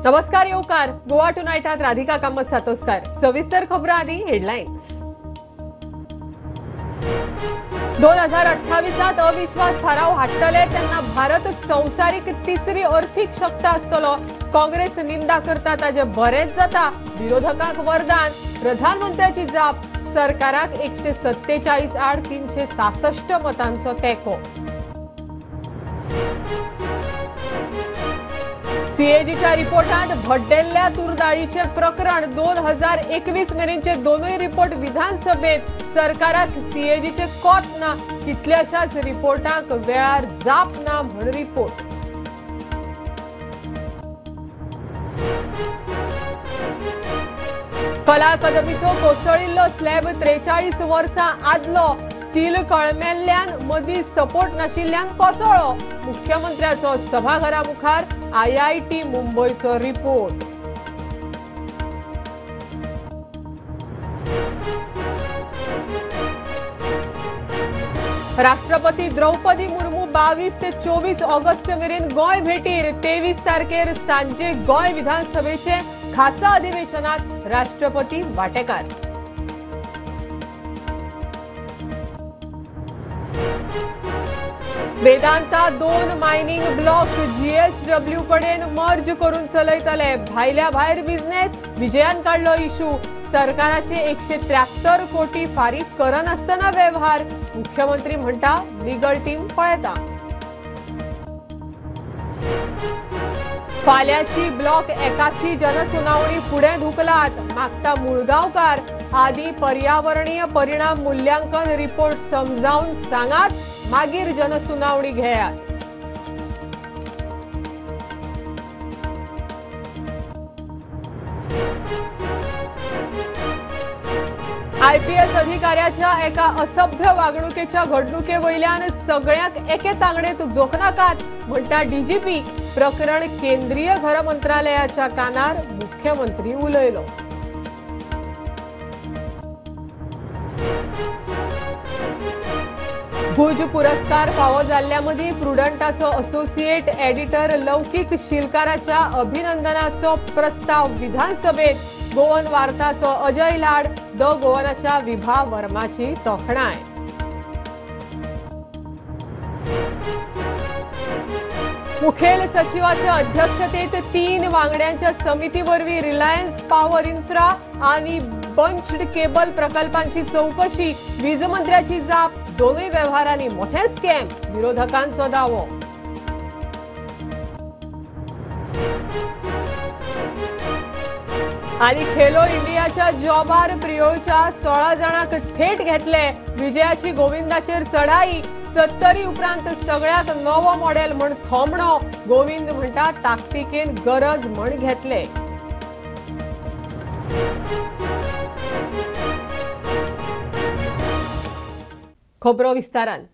नमस्कार येवकार गोवा टुनायटात राधिका कामत सातोस्कर। सविस्तर खबरां आदी हेडलायन्स। 2028 अविश्वास थाराव हाडटले तेन्ना भारत संवसारीक तिसरी अर्थीक शक्त आसतलो। काँग्रेस निंदा करता ताजे बरेंच जाता, विरोधकांक वरदान। प्रधानमंत्र्याची जाप, सरकाराक 147 आड 366 मतांचो तेंको। सीएजीच्या रिपोर्टांत भड्डेल्ल्या तुरदाळीचे प्रकरण 2021 मेरेनचे दोनूय रिपोर्ट विधानसभेत। सरकाराक सीएजीचे कोत ना, कितल्याशाच रिपोर्टांक वेळार जाप ना म्हण रिपोर्ट। कला अकादमीचो कोसळिल्लो स्लॅब 43 वर्सां आदलो, स्टील कळमेल्ल्यान मदीं सपोर्ट नाशिल्ल्यान कोसळ्ळो। मुख्यमंत्र्याचो सभाघरा मुखार आयआयटी मुंबयचो रिपोर्ट। राष्ट्रपती द्रौपदी मुर्मू 22 ते 24 ऑगस्ट मेरेन गोंय भेटीर। 23 तारखेर सांजे गोंय विधानसभेचे खासा अधिवेशनात राष्ट्रपती वाटेकार। वेदांता 2 मायनिंग ब्लॉक जीएसडब्ल्यू कडेन मर्ज करून चलयतले। भायल्या भायर बिझनेस, विजयान काडलो इशू। सरकाराचे 173 कोटी फारीक करनासतना वेव्हार। मुख्यमंत्री म्हणटा लिगल टीम पळयता। फाल्याची ब्लॉक एकाची जनसुनावणी फुडें धुकलात, मागता मुळगांवकार। आदी पर्यावरणीय परिणाम मूल्यांकन रिपोर्ट समजावन सांगात, मागीर जनसुनावणी घेयात। आयपीएस अधिकाऱ्याच्या एका असभ्य वागणुकेच्या घडणुके वयल्यान सगळ्यांक एके तांगडेंत जोखनाकात म्हणटा डीजीपी। प्रकरण केंद्रीय घर मंत्रालयाच्या कानार मुख्यमंत्री उलयलो। भुज पुरस्कार फावो जाल्ल्या मदीं प्रुडंटाचो असोसिएट एडिटर लौकीक शिलकाराच्या अभिनंदनाचो प्रस्ताव विधानसभेत। गोवन वार्ताचो अजय लाड, the गोवनाच्या विभा वर्माची तोखणाय। मुखेल सचिवाच्या अध्यक्षतेत 3 वांगड्यांच्या समिती वरवीं रिलायन्स पॉवर इन्फ्रा आनी बंच्ड केबल प्रकल्पांची चौकशी। वीज मंत्र्याची जाप, दोनूय वेव्हारांनी मोठे स्कॅम, विरोधकांचो दावो। आनी खेलो इंडियाच्या जॉबार प्रियोळच्या 16 जाणांक थेट घेतले। विजयाची गोविंदाचेर चढाई, 70 उपरांत सगळ्याक नवो मॉडेल म्हण थोमणो। गोविंद म्हणटा ताकतिकेन गरज म्हण घेतले। खबरो विस्तारान।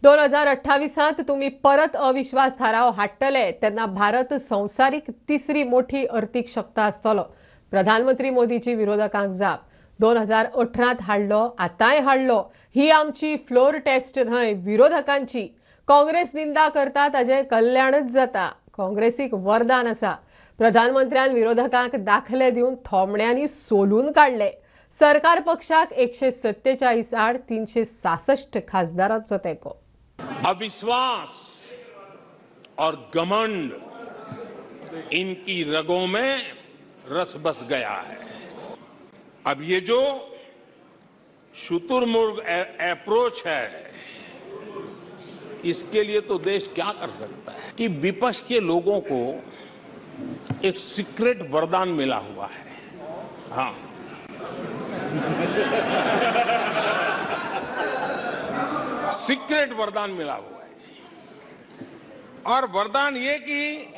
2028 तुमी परत अविश्वास थाराव हाडटले तेन्ना भारत संवसारीक तिसरी मोठी अर्थीक शक्त आसतलो। प्रधानमंत्री मोदीची विरोधकांक जाप, 2018 हाडलो, आतांय हाडलो, ही आमची फ्लोर टेस्ट न्हय, विरोधकांची। काँग्रेस निंदा करता ताजें कल्याणच जाता, काँग्रेसीक वरदान आसा। प्रधानमंत्र्यान विरोधकांक दाखले दिवन थोमण्यांनी सोलून काडले। सरकार पक्षाक 147 आड 366 खासदारांचो तेंको। अविश्वास और घमंड इनकी रगों में रस बस गया है। अब ये जो शुतुरमुर्ग अप्रोच है, इसके लिए तो देश क्या कर सकता है कि विपक्ष के लोगों को एक सीक्रेट वरदान मिला हुआ है। हाँ, सीक्रेट वरदान मिला हुआ है जी। और वरदान ये कि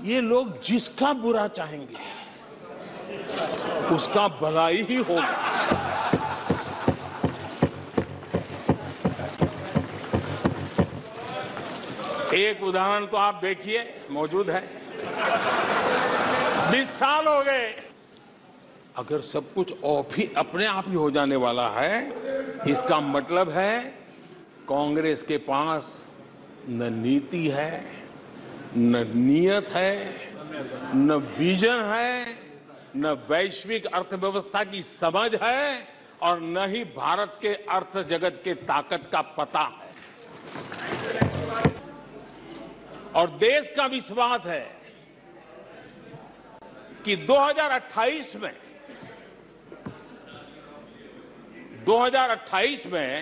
ये लोग जिसका बुरा चाहेंगे उसका भलाई ही होगा। एक उदाहरण तो आप देखिए, मौजूद है। 20 साल हो गए। अगर सब कुछ ऑफ ही अपने आप ही हो जाने वाला है, इसका मतलब है कांग्रेस के पास न नीति है, न नियत है, न विजन है, न वैश्विक अर्थव्यवस्था की समझ है और न ही भारत के अर्थ जगत के ताकत का पता है। और देश का विश्वास है कि 2028 में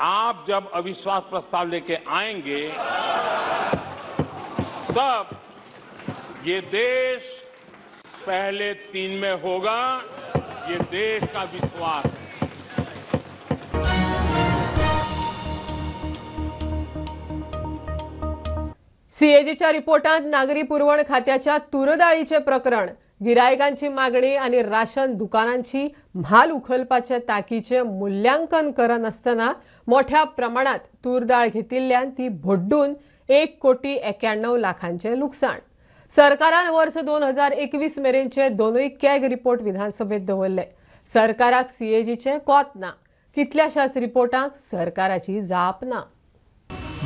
आप जब अविश्वास प्रस्ताव लेके आएंगे तब ये देश पहले 3 में होगा, ये देश का विश्वास है। सीएजीच्या रिपोर्टांत नागरी पुरवण खात्याच्या तुरदाळीचे प्रकरण, गिरायकांची मागणी आणि राशन दुकानांची म्हाल उखलपाचे ताकीचे मूल्यांकन करनासतना मोठ्या प्रमाणात तूरदाळ घेतिल्ल्यान ती भोड्डून 1,91 लाखांचे लुकसाण। सरकारान वर्स 2021 मेरेनचे दोनूय कॅग रिपोर्ट विधानसभेत दवरले। सरकाराक सीएजीचे कोत ना, कितल्याशाच रिपोर्टांक सरकाराची जाप ना।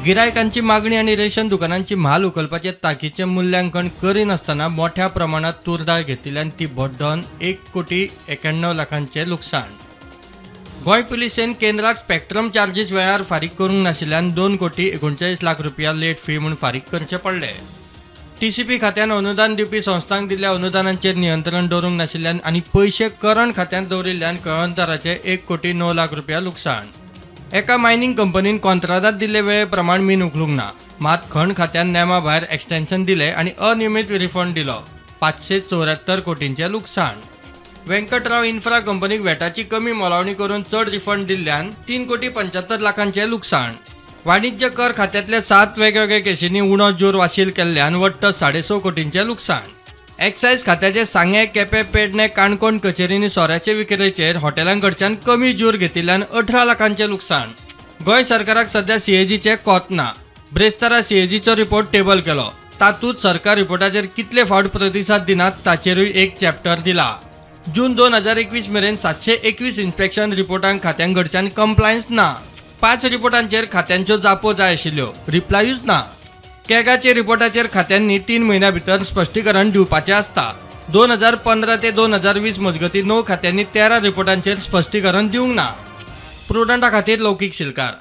गिरायकांची मागणी आणि रेशन दुकानांची म्हाल उखलपाचे ताकीचे मूल्यांकन करिनासतना मोठ्या प्रमाणात तूरदाळ घेतिल्ल्यान ती भड्डून 1,91 लाखांचे लुकसाण। गोंय पुलिसेन केंद्राक स्पेक्ट्रम चार्जीस वेळार फारीक करूंक नाशिल्ल्यान 2,39 कोटी रुपया लेट फी म्हूण फारीक करचे पडले। टीसीपी खात्यान अनुदान दिवपी संस्थांक दिल्ल्या अनुदानांचेर नियंत्रण दवरूंक नाशिल्ल्यान आनी पयशे करण खात्यांत दवरिल्ल्यान कळंतराचे 1,09 कोटी रुपया लुकसाण। एका मायनिंग कंपनीन कॉन्त्रादात दिल्ले वेळे प्रमाण मीन उखलूंक ना, मात खण खात्यान नेमा भायर एक्सटेन्शन दिले आनी अनियमीत रिफंड दिलो, 574 कोटींचें लुकसाण। वेंकटराव इन्फ्रा कंपनीक वेटाची कमी मोलावणी करून चड रिफंड दिल्ल्यान 3,75 कोटींचें लुकसाण। वाणिज्य कर खात्यांतल्या 7 वेगवेगळ्या केशींनी उणो जोर वाशील केल्ल्यान वट्ट 6.5 कोटींचें लुकसाण। एक्सायज खात्याचे सांगें, केपें, पेडणे, काणकोण कचेरींनी सोऱ्याचे विक्रेचेर हॉटेलां कडच्यान कमी ज्यूर घेतिल्ल्यान 18 लाखांचें लुकसाण। गोंय सरकाराक सध्या सीएजीचें कोत ना। ब्रेस्तारा सीएजीचो रिपोर्ट टेबल केलो, तातूंत सरकार रिपोर्टाचेर कितले फावट प्रतिसाद दिनात ताचेरूय एक चॅप्टर दिला। जून 2021 मेरेन 721 इन्स्पेक्शन रिपोर्टांक खात्यां कडच्यान कंप्लायन्स ना। 5 रिपोर्टांचेर खात्यांच्यो जापो जाय आशिल्ल्यो, रिप्लायूच ना। कॅगाचे रिपोर्टाचेर खात्यांनी 3 म्हयन्या भितर स्पश्टीकरण दिवपाचें आसता। 2015 ते 2020 मजगतीं 9 खात्यांनी 13 रिपोर्टांचेर स्पश्टीकरण दिवंक ना। प्रुडंटा खातीर लौकीक शिलकार।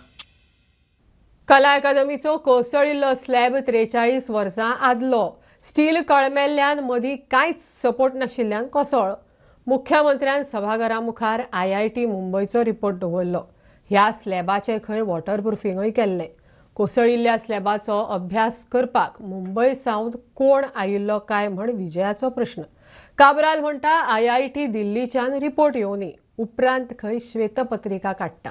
कला अकादमीचो कोसळिल्लो स्लॅब 43 वर्सां आदलो, स्टील कळमेल्ल्यान मदीं कांयच सपोर्ट नाशिल्ल्यान कोसळ्ळो। मुख्यमंत्र्यान सभाघरा मुखार IIT मुंबयचो रिपोर्ट दवरलो। ह्या स्लॅबाचें खंय वॉटरप्रुफिंगूय केल्लें। कोसळिल्ल्या स्लॅबाचो अभ्यास करपाक मुंबय सावन कोण आयिल्लो काय म्हण विजयाचो प्रश्न। काब्राल म्हणटा IIT दिल्लीच्यान रिपोर्ट येवनी, उपरांत खंय श्वेतपत्रिका काडटा।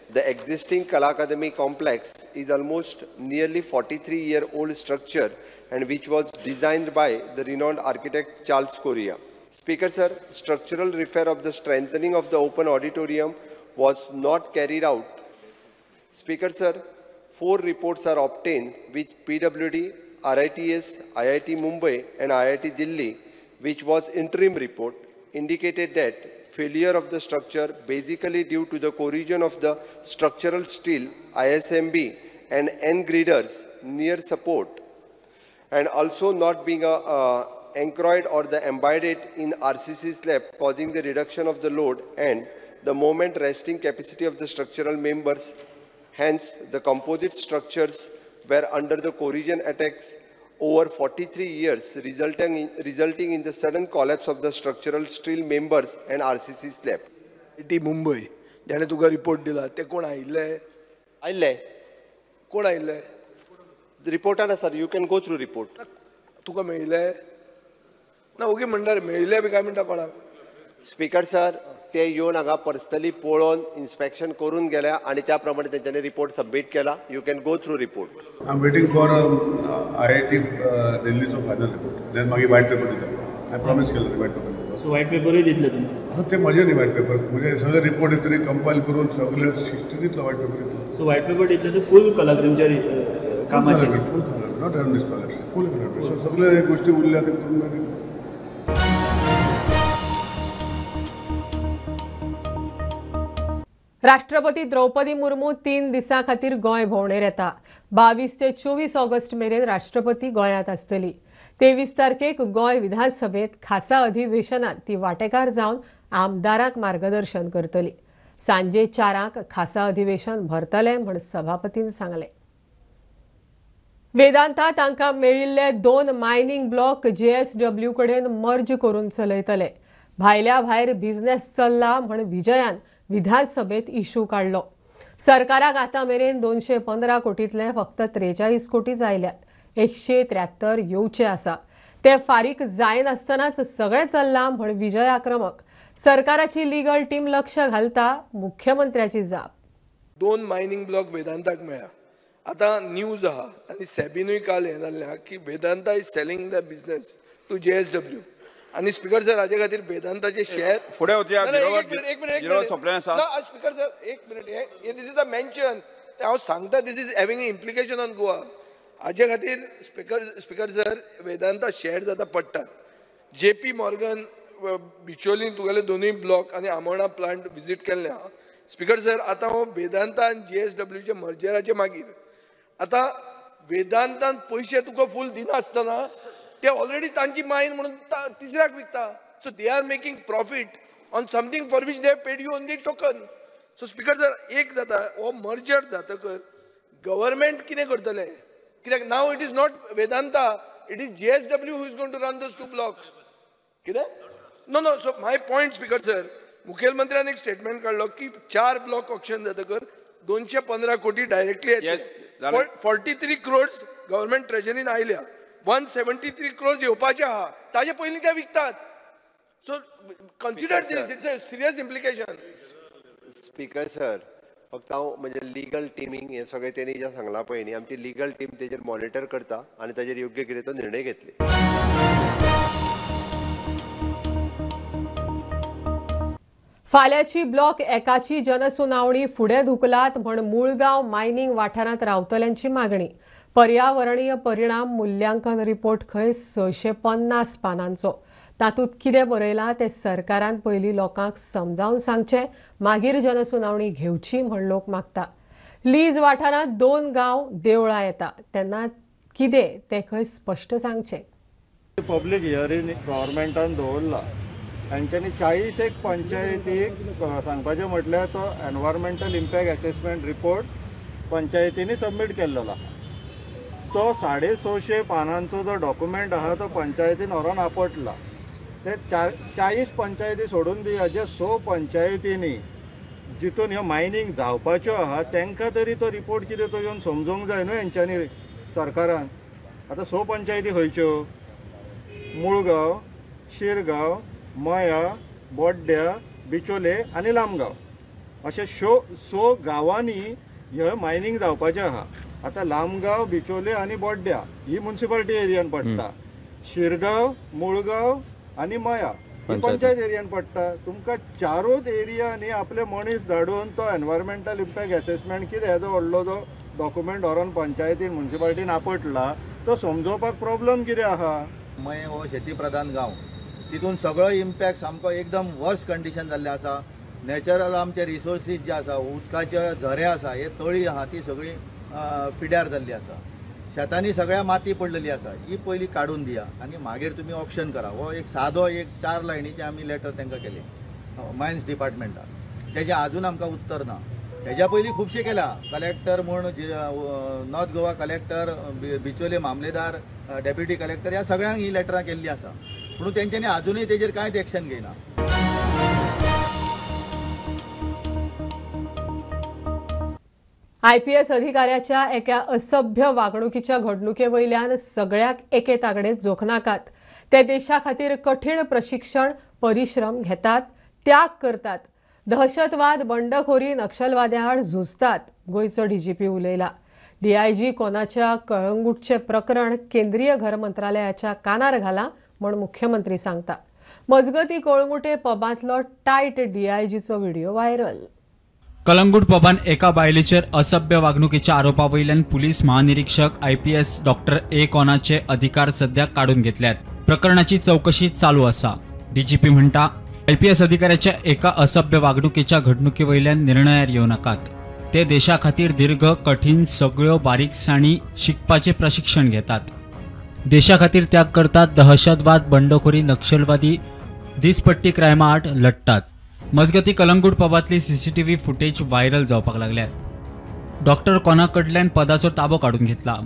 The existing Kala Academy complex is almost nearly 43-year-old structure and which was designed by the renowned architect Charles Correa. Speaker sir, structural repair of the strengthening of the open auditorium was not carried out. Speaker sir, 4 reports are obtained with PWD, RITS, IIT Mumbai and IIT Delhi, which was interim report, indicated that failure of the structure basically due to the corrosion of the structural steel, ISMB and N girders near support, and also not being anchored or the embedded in RCC slab, causing the reduction of the load and the moment resting capacity of the structural members. Hence, the composite structures were under the corrosion attacks over 43 years, resulting in the sudden collapse of the structural steel members and RCC slab. IIT Mumbai ज्याने तुका report दिला ते कोण आयिल्ले? आयिल्ले. कोण आयिल्ले? रिपोर्टान sir, you can go through report. तुका मेळिल्ले ना? ओगी म्हणटा मेळिल्ले बी काय म्हणटा कोणाक? स्पीकर सर, ते येवन हांगा पर्सनली पळोवन इन्स्पेक्शन करून गेल्या आनी त्या प्रमाणे तेंच्यांनी रिपोर्ट सबमीट केला. You can go through report. I am waiting for IIT दिल्लीचो final report, then मागीर व्हायट पेपर दिता. हांवें प्रॉमीस केलें व्हायट पेपर. सो व्हायट पेपरूय दितले तुमी? ते म्हजें न्ही व्हायट पेपर, म्हणजे सगळे रिपोर्ट येतरी कंपायल करून सगळे सिस्टी दितलो व्हायट पेपर दितलो. सो व्हायट पेपर दितले ते फूल कलाकृतीच्या कामाचेर? फूल, not only scholarship, full. सगळे गोष्टी उरल्या ते करून मागीर. राष्ट्रपती द्रौपदी मुर्मू 3 दिसां खातीर गोंय भोंवडेर येता। 22 ते 24 ऑगस्ट मेरेन राष्ट्रपती गोंयांत आसतली। 23 तारखेक गोंय विधानसभेत खासा अधिवेशनात ती वांटेकार जावन आमदारांक मार्गदर्शन करतली. सांजे 4 खासा अधिवेशन भरतले म्हण सभापतीन सांगले. वेदांता तांकां मेळिल्ले 2 मायनिंग ब्लॉक JSW कडेन मर्ज करून चलयतले. भायल्या भायर बिझनेस चल्ला म्हण विजयान विधानसभेत इशू काडलो. सरकाराक आतां मेरेन 215 कोटींतले फक्त 43 कोटीच आयल्यात, 173 येवचे आसा. ते फारीक जायनासतनाच सगळें चल्लां म्हण विजय आक्रमक. सरकाराची लिगल टीम लक्ष घालता, मुख्यमंत्र्याची जाप. 2 मायनिंग ब्लॉक वेदांताक मेळ्ळा. आतां न्यूज आहा आनी सेबीनूय काल हें जाल्लें आहा की Vedanta is selling the business to JSW. आनी स्पीकर सर, हाजे खातीर वेदांताचे शेअर फुडें वचया. एक मिनिट स्पीकर सर, एक मिनिट, हे this is a mention, हांव सांगता this is having implication on Goa. हाजे खातीर स्पीकर सर, वेदांता शेअर जाता पडटात. JP Morgan बिचोलीन तुगेले 2 ब्लॉक आनी आमोणा प्लांट विजीट केल्ले आहा. स्पीकर सर, आतां हो वेदांता आनी JSWचे मर्जराचे मागीर आतां वेदांतान पयशे तुका फूल दिनासतना ते ऑलरेडी तांची मायन म्हणून तिसऱ्याक विकता. So they are making profit on something for which they have paid you only token. So speaker sir, एक जाता हो मर्जर जातकर गव्हर्मेंट कितें करतलें, कित्याक now it is not Vedanta, it is JSW who is going to run those 2 blocks. कितें? No no. So my point speaker sir, मुखेलमंत्र्यान एक statement काडलो की 4 ब्लॉक ऑक्शन जातकर 215 कोटी डायरेक्टली येतले, 43 क्रोर्स गव्हर्मेंट ट्रेजरीन आयल्या, 173 क्रोर्स येवपाचे आहा, ताजे पयलीं ते विकतात. So consider this, it's a serious implication. Speaker sir, फक्त हांव म्हणजे लिगल टिमींग हें सगळें तेणी जें सांगलां पळय न्ही, आमची लिगल टीम तेजेर मॉनिटर करता आनी ताजेर योग्य कितें तो निर्णय घेतले. फाल्यांची ब्लॉक एकाची जनसुनावणी फुडें धुकलात म्हण मुळगांव मायनिंग वाठारांत रावतल्यांची मागणी. पर्यावरणीय परिणाम मूल्यांकन रिपोर्ट खंय 650 पानांचो. तातूंत कितें बरयलां तें सरकारान पयलीं लोकांक समजावन सांगचें, मागीर जनसुनावणी घेवची म्हण लोक मागता. लीज वाठारांत 2 गांव देवळां येता तेन्ना कितें तें खंय स्पश्ट सांगचें. पब्लीक हियरींग गव्हर्मेंटान दवरला, तांच्यांनी 40 एक पंचायतीक सांगपाचें म्हटल्यार तो एनवायरमेंटल इम्पॅक्ट एसेसमेंट रिपोर्ट पंचायतींनी सबमीट केल्लो आहा. तो 650 पानांचो जो डॉक्युमेंट आहा तो पंचायतीन व्हरोन आपटला. ते 40 पंचायती सोडून दिया, जे 6 पंचायतींनी जितून ह्यो मायनींग जावपाच्यो आहा तांकां तरी तो रिपोर्ट कितें तो येवन समजूंक जाय न्हू हेंच्यांनी सरकारान. आतां 6 पंचायती खंयच्यो? मुळगांव, शिरगांव, मया, बोड्ड्या, बिचोले आनी लामगांव अशे 6 गांवांनी हे मायनींग जावपाचें आहा. आतां लामगांव, बिचोले आनी बोड्ड्या ही मुन्सिपालिटी एरियान पडटा, शिरगांव, मुळगांव आनी मया ही पंचायत एरियान पडटा. तुमकां 4 एरियांनी आपले मनीस धाडून तो एनवायरमेंटल इम्पॅक्ट एसेसमेंट कितें हेजो व्हडलो जो डॉक्युमेंट व्हरोन पंचायतीन मुन्सिपालिटीन आपटला तो समजोवपाक प्रॉब्लम कितें आहा? मये हो शेती प्रधान गांव, तितून सगळो इम्पॅक्ट सामको एकदम वर्स कंडिशन जाल्लें आसा. नॅचरल आमचे रिसोर्सीस जे आसा, उदकाचे झरे आसा, हे तळी आहा ती सगळी पिड्यार जाल्ली आसा. शेतांनी सगळ्या माती पडलेली आसा, ही पयली काडून दिया आनी मागीर तुमी ऑक्शन करा. हो एक सादो एक 4 लायनीचे आमी लेटर तांकां केले मायन्स डिपार्टमेंटाक, तेजें आजून आमकां उत्तर ना. हेज्या पयलीं खुबशें केलां, कलेक्टर म्हूण नॉर्थ गोवा कलेक्टर, बिचोले मामलेदार, डेप्युटी कलेक्टर ह्या सगळ्यांक ही लेटरां केल्लीं आसा, पूण तेंच्यांनी आजुनूय तेजेर कांयच एक्शन घेयना. IPS अधिकाऱ्याच्या एका असभ्य वागणुकीच्या घडणुके वयल्यान सगळ्याक एके तागडेंत जोखनाकात. ते देशा खातीर कठीण प्रशिक्षण, परिश्रम घेतात, त्याग करतात, दहशतवाद, बंडखोरी, नक्षलवाद्याआड झुजतात, गोंयचो DGP उलयला. DIG कोनाच्या कळंगूटचें प्रकरण केंद्रीय घर मंत्रालयाच्या कानार घाला म्हण मुख्यमंत्री सांगता. मजगती कळंगूटे पबांतलो टायट DIGचो व्हिडिओ व्हायरल. कलंगूट पबान एका बायलेचेर असभ्य वागणुकीच्या आरोपा वयल्यान पुलीस महानिरीक्षक IPS doctor ए कोनाचे अधिकार सध्या काडून घेतल्यात. प्रकरणाची चौकशी चालू आसा. DGP म्हणटा IPS अधिकाऱ्याच्या एका असभ्य वागणुकीच्या घडणुके वयल्यान निर्णयार येवं नाकात. ते देशा खातीर दीर्घ, कठीण सगळ्यो बारीकसाणी शिकपाचें प्रशिक्षण घेतात. देशा खातीर त्याग करतात, दहशतवाद, बंडखोरी, नक्षलवादी, दिसपट्टी क्रायमा आड लढटात. मजगती कलंगूट पबांतली सीसीटीव्ही फुटेज व्हायरल जावपाक लागल्या. डॉक्टर कोना कडल्यान पदाचो ताबो काडून घेतला.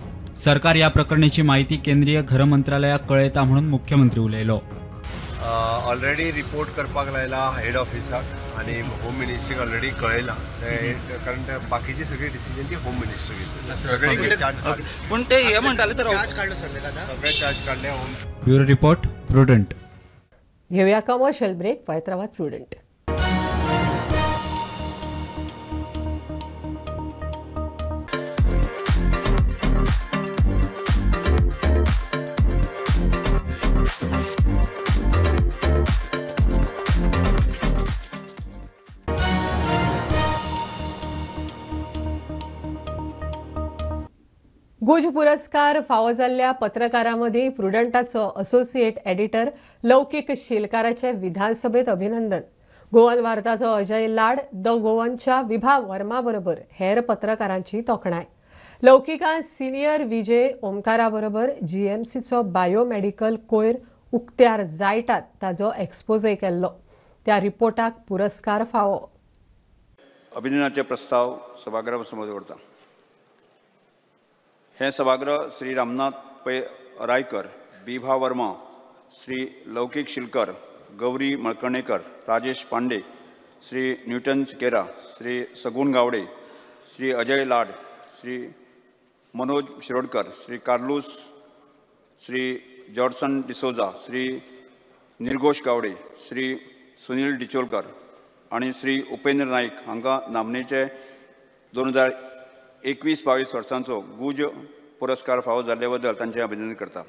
सरकार ह्या प्रकरणाची माहिती केंद्रीय घर मंत्रालयाक कळयता म्हणून मुख्यमंत्री उलयलो. ऑलरेडी रिपोर्ट करपाक लायला हेड ऑफिसाक आनी होम मिनिस्ट्रीक ऑलरेडी कळयला, कारण बाकीची सगळी डिसिजन ती होम मिनिस्ट्री घेतली. पूण ते हे म्हणटाले तर सगळे चार्ज काडले. Bureau report, Prudent. घेऊया कमर्शियल ब्रेक. पळयत प्रुडंट. गुज पुरस्कार फावो जाल्ल्या पत्रकारां मदीं प्रुडंटाचो असोसिएट एडिटर लौकीक शिलकाराचे विधानसभेत अभिनंदन. गोवन वार्ताचो अजय लाड, the गोवनच्या विभा वर्मा बरोबर हेर पत्रकारांची तोखणाय. लौकिकान सिनियर विजय ओमकारा बरोबर जीएमसीचो बायोमेडिकल कोयर उक्त्यार जायटात ताजो एक्सपोजय केल्लो. त्या रिपोर्टाक पुरस्कार फावो. अभिनंदनाचे प्रस्ताव सभागृहा समोर दवरता. हे सभागृह श्री रामनाथ पै रायकर, विभा वर्मा, श्री लौकिक शिलकर, गौरी मळकर्णेकर, राजेश पांडे, श्री न्यूटन सिकेरा, श्री सगुण गावडे, श्री अजय लाड, श्री मनोज शिरोडकर, श्री कार्लूस, श्री जॉर्सन डिसोजा, श्री निर्गोश गावडे, श्री सुनील डिचोलकर आनी श्री उपेंद्र नाईक हांकां नामनेचे 2021-22 वर्सांचो गुज पुरस्कार फावो जाल्ले बद्दल तांचें अभिनंदन करता.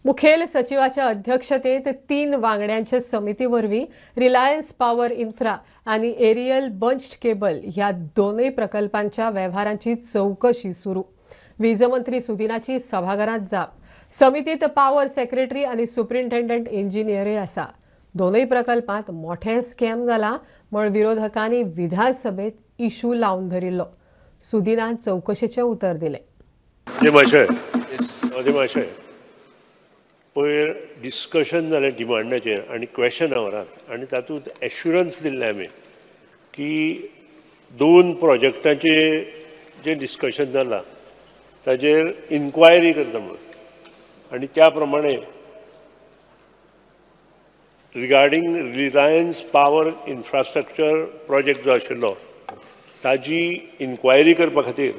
मुखेल सचिवाच्या अध्यक्षतेत 3 वांगड्यांचे समिती वरवीं रिलायन्स पॉवर इन्फ्रा आनी एरियल बंच्ड केबल ह्या दोनूय प्रकल्पांच्या वेव्हारांची चवकशी सुरू. वीज मंत्री सुदिनाची सभाघरांत जाप. समितीत पॉवर सेक्रेटरी आनी सुप्रिंटेंडंट इंजिनियरय आसा. दोनूय प्रकल्पांत मोठे स्कॅम जाला म्हण विरोधकांनी विधानसभेत इशू लावन धरिल्लो. सुदिनान चवकशेचें उतर दिलें. पयर डिस्कशन जालें डिमांडाचेर आनी क्वेशन आवरात आनी तातूंत एश्युरन्स दिल्लें आमी की 2 प्रोजेक्टांचे जें डिस्कशन जालां ताजेर इन्क्वायरी करता म्हणून आनी त्या प्रमाणे regarding Reliance power infrastructure project जो आशिल्लो ताजी इन्क्वायरी करपा खातीर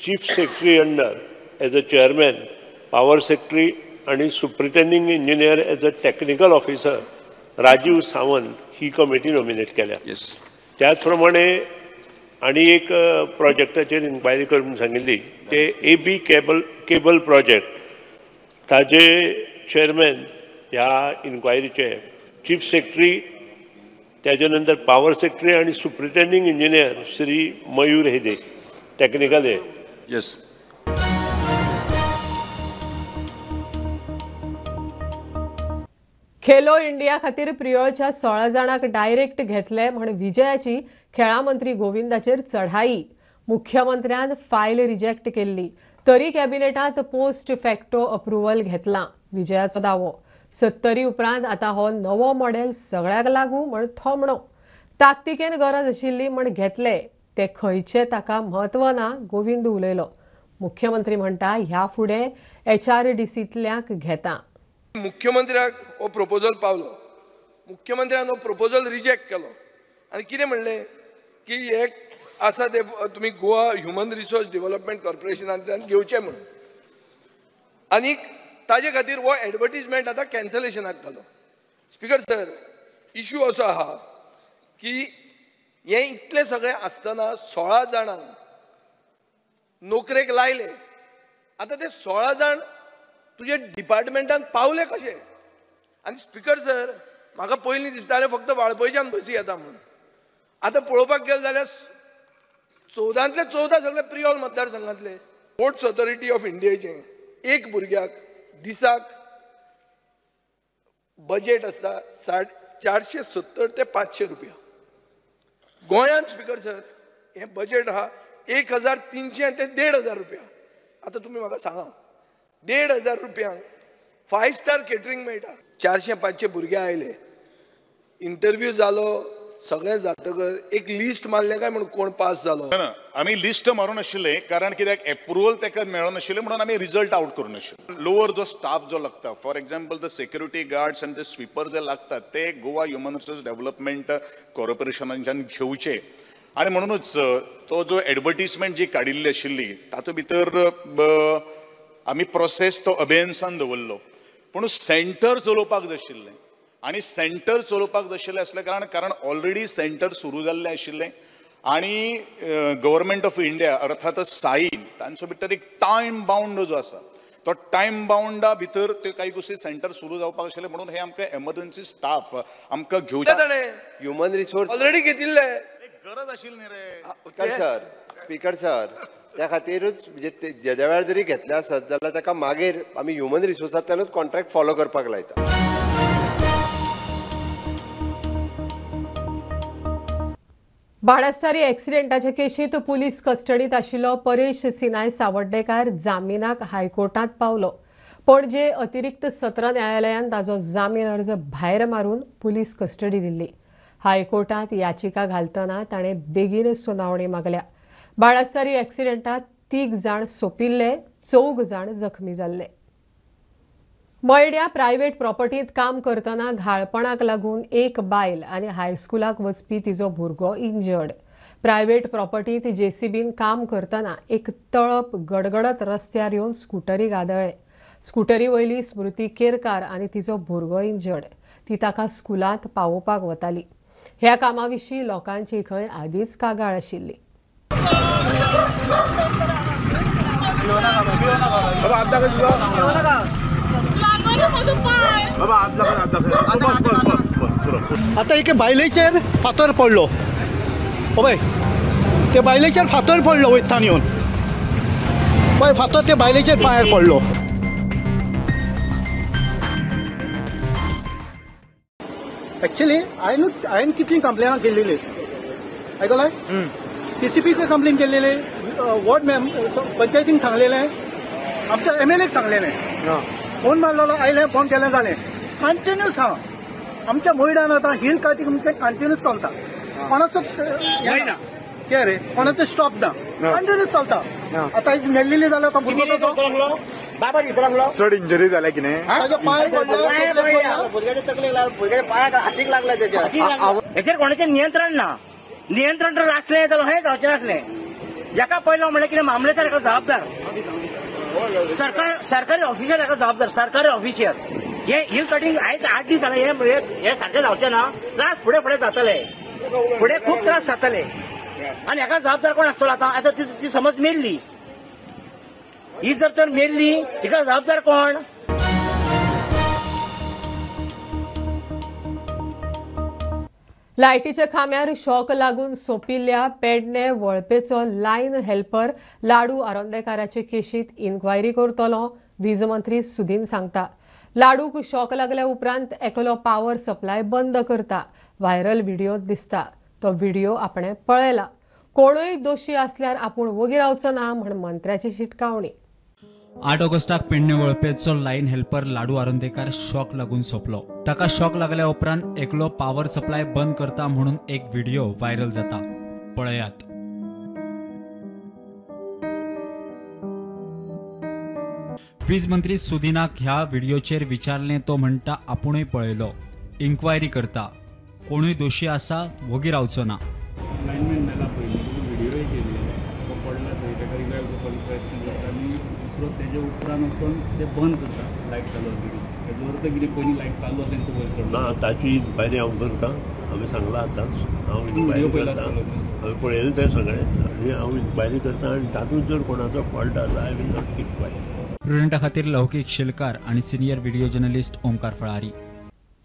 chief secretary under as a chairman, power secretary आनी superintending engineer as a technical officer Rajiv Sawant he committee nominate केल्या. त्याच प्रमाणे आनी एक प्रोजेक्टाचेर इन्क्वायरी कर म्हूण सांगिल्ली, ते ए बी केबल प्रोजेक्ट ताजे चेअरमॅन ह्या इन्क्वायरीचे चीफ सेक्रेटरी, त्याच्या नंतर पॉवर सेक्रेटरी आणि superintending engineer Shri Mayur Hede technical हे. येस. खेलो इंडिया खातीर प्रियोळच्या 16 जाणांक डायरेक्ट घेतले म्हण विजयाची खेळां मंत्री गोविंदाचेर चढाई. मुख्यमंत्र्यान फायल रिजेक्ट केल्ली तरी कॅबिनेटांत पोस्ट फॅक्टो अप्रुव्हल घेतला. विजयाचो दावो. 70 उपरांत आतां हो नवो मॉडेल सगळ्याक लागू म्हण थोमणो. ताकतिकेन गरज आशिल्ली म्हण घेतले ते खंयचे ताका म्हत्व ना, गोविंद उलयलो. मुख्यमंत्री म्हणटा ह्या फुडें एचआरडीसींतल्यांक घेता. मुख्यमंत्र्याक हो प्रपोजल पावलो, मुख्यमंत्र्यान हो प्रपोजल रिजेक्ट केलो आनी कितें म्हणलें की हे आसा ते तुमी गोवा ह्युमन रिसोर्स डेव्हलपमेंट कॉर्पोरेशनांतल्यान घेवचें म्हणून, आनी ताजे खातीर हो एडवर्टीजमेंट आतां कॅन्सलेशनाक घालो. स्पिकर सर, इशू असो आहा की हें इतलें सगळें आसतना 16 जाणांक नोकरेक लायले. आतां ते 16 जाण तुजे डिपार्टमेंटान पावले कशे? आनी स्पिकर सर, म्हाका पयलीं दिसतालें फक्त वाळपयच्यान बसी येता म्हणून, आतां पळोवपाक गेलें जाल्यार 14 14 सगळे प्रियोळ मतदारसंघांतले. पोर्ट्स ऑथॉरिटी ऑफ इंडियाचें एक भुरग्याक दिसाक बजेट आसता 470 ते 500 रुपया. गोंयांत स्पिकर सर हें बजेट आहा 1300 ते 1500 रुपया. आतां तुमी म्हाका सांगा, 1500 रुपयांक 5 स्टार केटरींग मेळटा. 400-500 भुरगे आयले, इंटरव्यू जालो, सगळें जातकर एक लिस्ट मारलें काय म्हणून कोण पास जालो ना. आमी लिस्ट मारून आशिल्ले कारण कित्याक एप्रुवल ताका मेळनाशिल्लें म्हणून आमी रिजल्ट आउट करून आशिल्ले. लोअर जो स्टाफ जो लागता, for example the security guards आनी the sweeper जे लागतात ते गोवा ह्युमन रिसोर्स डेव्हलपमेंट कॉर्पोरेशनाच्यान घेवचे. आनी म्हणूनच तो जो एडवर्टीजमेंट जी काडिल्ली आशिल्ली तातूंत भितर आमी प्रोसेस तो अबेन्सान दवरलो, पूण सेंटर चलोवपाक जाय आशिल्लें आनी सेंटर चलोवपाक जाय आशिल्लें आसलें कारण कारण ऑलरेडी सेंटर सुरू जाल्लें आशिल्लें आनी गव्हर्मेंट ऑफ इंडिया अर्थातच साईन तांचो भितर एक टायम बाउंड जो आसा तो टायम बाउंडा भितर त्यो काही गोश्टी सेंटर सुरू जावपाक आशिल्लें म्हणून हे आमकां एमर्जन्सी स्टाफ आमकां घेवचें. ह्युमन रिसोर्स ऑलरेडी घेतिल्ले गरज आशिल्ली न्ही रे. स्पीकर सर, स्पीकर सर, त्या खातीरूच म्हणजे जेद्या वेळार जरी घेतले आसत जाल्यार ताका मागीर आमी ह्युमन रिसोर्सांतल्यानूच कॉन्ट्रॅक्ट फॉलो करपाक लायता. बाणस्तारी एक्सिडेंटाच्या केशीत पुलीस कस्टडीत आशिल्लो परेश सिनाय सावर्डेकार जामिनाक हायकोर्टांत पावलो. पणजे अतिरिक्त सत्र न्यायालयान ताजो जामीन अर्ज भायर मारून पुलीस कस्टडी दिल्ली. हायकोर्टांत याचिका घालतना ताणें बेगीन सुनावणी मागल्या. बाणस्तारी एक्सिडेंटात 3 जाण सोंपिल्ले, 4 जाण जखमी जाल्ले. मयड्या प्रायव्हेट प्रॉपर्टीत काम करतना घाळपणाक लागून एक बायल आनी हायस्कुलाक वचपी तिजो भुरगो इंजर्ड. प्रायव्हेट प्रॉपर्टीत जेसीबीन काम करतना एक तळप गडगडत रस्त्यार येवन स्कुटरीक आदळ्ळें. स्कुटरी वयली स्मृती केरकार आनी तिजो भुरगो इंजर्ड. ती ताका स्कुलांत पावोवपाक वताली. ह्या कामा विशीं लोकांची खंय आदींच कागाळ आशिल्ली. आता एके बायलेचेर फातर पडलो, पळय ते बायलेचेर फातर पडलो वयतान येवन, पळय फातर ते बायलेचेर पांयार पडलो. एक्चुअली हांवें कितलीं कंप्लेनां केल्लेली आयकलाय, टीसीपीक कंप्लेन केल्लेली, वॉर्ड मॅम पंचायतीन सांगलेलें, आमच्या एमएलएक सांगलेलें, फोन मारलेलो आयलें, फोन केलें जालें. कंटिन्यूस हा आमच्या मोयडान आतां हिल कार्टिंग म्हणजे कंटिन्यूस चलता, कोणाचो कितें रे कोणाचो स्टॉप ना, कंटिन्यूस चलता. आतां मेल्लेली जाल्यार तो भुरगो बाबा चड इंजरी जाल्या की न्ही, ताजो पांय पडला, भुरग्याच्या तकलेक लागला, भुरग्याच्या पांयाक हातीक लागला त्याच्या. हेचेर कोणाचें नियंत्रण ना. नियंत्रण जर आसलें जाल्यार हें जावचें नासलें. हेका पयलो म्हणल्यार कितें मामलेदार हेका जबाबदार, सरकार सरकारी ऑफिसर हेका जबाबदार, सरकारी ऑफिसर. हे हिल कटिंग आयज 8 दीस जाले, हे सारकें जावचें ना. त्रास फुडें फुडें जातले, फुडें खूब त्रास जातले. आनी हेका जबाबदार कोण आसतलो आतां? आतां ती समज मेल्ली, ही जर तर मेल्ली हिका जबाबदार कोण? लायटीच्या खांब्यार शॉक लागून सोंपिल्ल्या पेडणे वळपेचो लायन हेल्पर लाडू आरोंदेकाराचे केशीत इन्क्वायरी करतलो, वीज मंत्री सुदीन सांगता. लाडूक शॉक लागल्या उपरांत एकलो पावर सप्लाय बंद करता व्हायरल व्हिडिओ दिसता. तो व्हिडिओ आपणे पळयला. कोणूय दोशी असल्यार आपूण वोगी रावचो ना म्हण मंत्र्याची शिटकावणी. 8 ऑगस्टाक पेडणे वळपेचो लायन हेल्पर लाडू आरोंदेकार शॉक लागून सोंपलो. ताका शॉक लागल्या उपरांत एकलो पावर सप्लाय बंद करता म्हणून एक व्हिडिओ व्हायरल जाता, पळयात. वीज मंत्री सुदिनाक ह्या व्हिडिओचेर विचारलें तो म्हणटा आपूणय पळयलो, इन्क्वायरी करता, कोणूय दोशी आसा वोगी रावचो ना. लायनमॅन मेला पयलीं व्हिडिओय केल्ले, तो पडला थंय, ताका रिवायव करपाचो प्रयत्न करता आनी दुसरो तेजे उपरांत वचून ते बंद करता लायट चालू आसली. तेजो अर्थ कितें, पयलीं लायट चालू आसली तो वयर चडलो ना. ताची इन्क्वायरी हांव करता, हांवें सांगलां आतांच, हांव इन्क्वायरी करता, हांवें पळयलें तें सगळें आनी हांव इन्क्वायरी करता आनी तातूंत जर कोणाचो फॉल्ट आसा I will not keep quiet. प्रुडंटा खातीर लौकीक शेलकार आनी सिनियर व्हिडिओ जर्नलिस्ट ओमकार फळारी.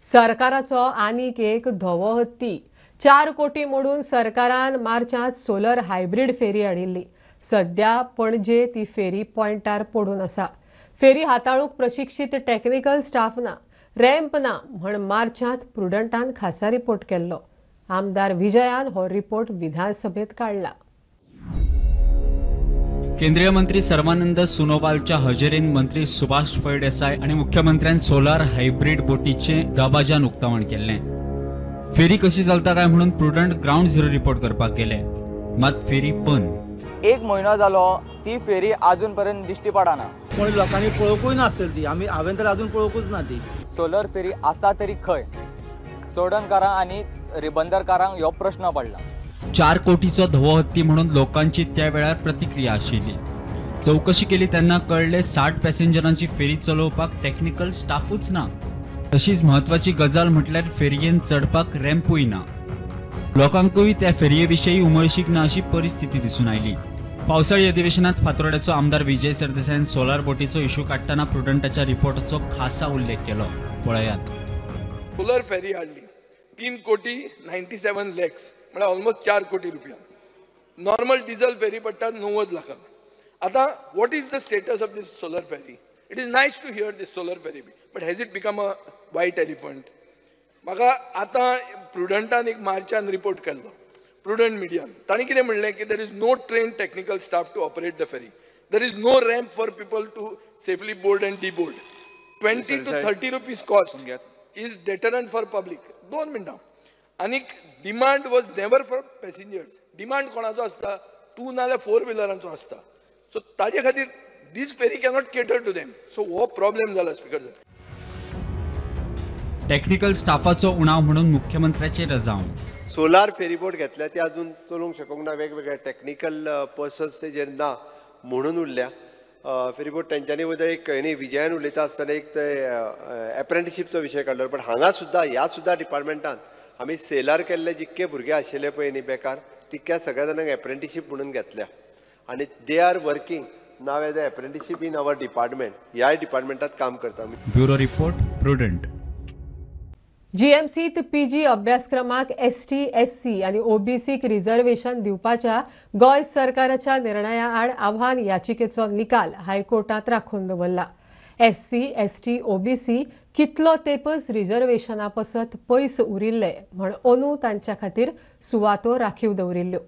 सरकाराचो आनीक एक धवो हत्ती. 4 कोटी मोडून सरकारान मार्चांत सोलर हायब्रीड फेरी हाडिल्ली. सध्या पणजे ती फेरी पॉयंटार पडून आसा. फेरी हाताळूंक प्रशिक्षीत टॅक्निकल स्टाफ ना, रॅम्प ना म्हण मार्चांत प्रुडंटान खासा रिपोर्ट केल्लो. आमदार विजयान हो रिपोर्ट विधानसभेत काडला. केंद्रीय मंत्री सर्वानंद सोनोवालच्या हजेरीन मंत्री सुभाष फळदेसाय आनी मुख्यमंत्र्यान सोलार हायब्रीड बोटीचें दबाज्यान उक्तावण केल्लें. फेरी कशी चलता काय म्हणून प्रुडंट ग्रावंड झिरो रिपोर्ट करपाक गेले, मात फेरी बंद. एक म्हयनो जालो ती फेरी अजून पर्यंत दिश्टी पडना. कोण लोकांनी पळोवकूय नासतली ती, आमी हांवें तर अजून पळोवकूच ना ती. सोलर फेरी आसा तरी खंय? चोडणकारांक आनी रिबंदरकारांक ह्यो प्रश्न पडला. 4 कोटीचो धवो हत्ती म्हणून लोकांची त्या वेळार प्रतिक्रिया आशिल्ली. चवकशी केली तेन्ना कळ्ळें 60 पॅसेंजरांची फेरी चलोवपाक टॅक्निकल स्टाफूच ना. तशीच म्हत्वाची गजाल म्हटल्यार फेरयेन चडपाक रॅम्पूय ना. लोकांकूय त्या फेरये विशीं उमळशीक ना अशी परिस्थिती दिसून आयली. पावसाळी अधिवेशनात फातोर्ड्याचो आमदार विजय सरदेसायान सोलार बोटीचो इशू काडटना प्रुडंटाच्या रिपोर्टाचो खासा उल्लेख केलो. पळयात. सोलर फेरी हाडली 3 कोटी 97 लॅक्स म्हळ्यार ऑलमोस्ट 4 कोटी रुपया. नॉर्मल डिझल फेरी पडटा 90 लाखांक. आतां what is the status of this solar ferry? It is nice to hear this solar ferry, but has it become a white elephant? म्हाका आतां प्रुडंटान एक मार्चान रिपोर्ट केल्लो, प्रुडंट मिडियान. तांणी कितें म्हणलें की there is no trained technical staff to operate the ferry, there is no ramp for people to safely board and deboard, 20 to 30 rupees cost is deterrent for public. 2 मिनटां. आनीक demand was never for passengers. Demand कोणाचो आसता? 2 नाल्यार 4 व्हिलरांचो आसता. So ताजे खातीर this ferry cannot cater to them. So हो problem जाला स्पीकर सर. टेक्निकल स्टाफाचो उणाव म्हणून मुख्यमंत्र्याचे रजांव. सोलार फेरीबोट घेतल्या ती अजून चलोवंक शकूंक ना, वेगवेगळे टॅक्निकल पर्सन्स तेजेर ना म्हणून उरल्या फेरीबोट. तेंच्यांनी वयता एक न्ही विजयान उलयता आसतना एक ते एप्रेंटिशीपचो विशय काडलो, पण हांगा सुद्दां ह्या सुद्दां डिपार्टमेंटान आमी सेलार केल्ले जितके भुरगे आशिल्ले पळय न्ही बेकार, तितक्या सगळ्या जाणांक एप्रेंटिशीप म्हणून घेतल्या आनी they are working now as a apprenticeship in our department. ह्याय डिपार्टमेंटात काम करता. Bureau report, Prudent. जीएमसीत पीजी अभ्यासक्रमाक एसटी, एससी आनी ओबीसीक रिझर्वेशन दिवपाच्या गोंय सरकाराच्या निर्णया आड आव्हान याचिकेचो निकाल हायकोर्टात राखून दवरला. एससी, एसटी, ओबीसी कितलो तेपच रिझर्वेशना पसत पयस उरिल्ले म्हण अंदू तांच्या खातीर सुवातो राखीव दवरिल्ल्यो.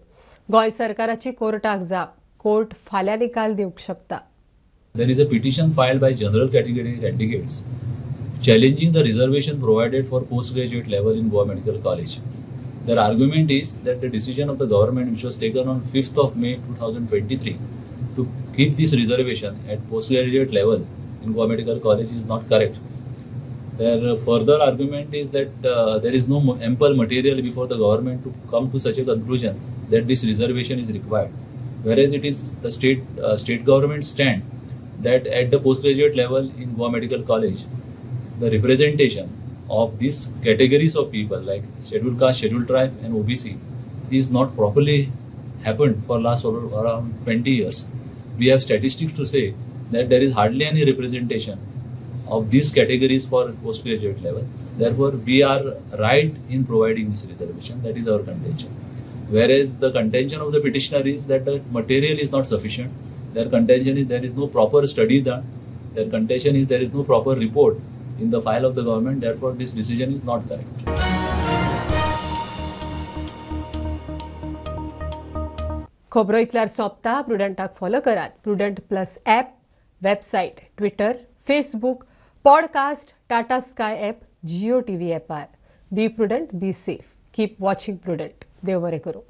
गोंय सरकाराची कोर्टाक जाप. कोर्ट फाल्यां निकाल दिवंक शकता. There is a petition filed by general category candidates challenging the reservation provided for postgraduate level in Goa Medical College. Their argument is that the decision of the government, which was taken on 5th of May 2023 to keep this reservation at postgraduate level in Goa Medical College, is not correct. Their further argument is that there is no ample material before the government to come to such a conclusion that this reservation is required. Whereas it is the state government stand that at the postgraduate level in Goa Medical College, the representation of these categories of people like scheduled caste, scheduled tribe and OBC is not properly happened for last around 20 years. We have statistics to say that there is hardly any representation of these categories for postgraduate level. Therefore, we are right in providing this reservation. That is our contention. Whereas the contention of the petitioner is that the material is not sufficient. Their contention is there is no proper study done. Their contention is there is no proper report in the file of the government. Therefore, this decision is not correct. खबरो इतल्यार सोंपता. प्रुडंटाक follow करात. Prudent plus app, website, Twitter, Facebook, podcast, Tata Sky app, Jio TV ॲपार. Be prudent, be safe, keep watching Prudent. देव बरें करूं.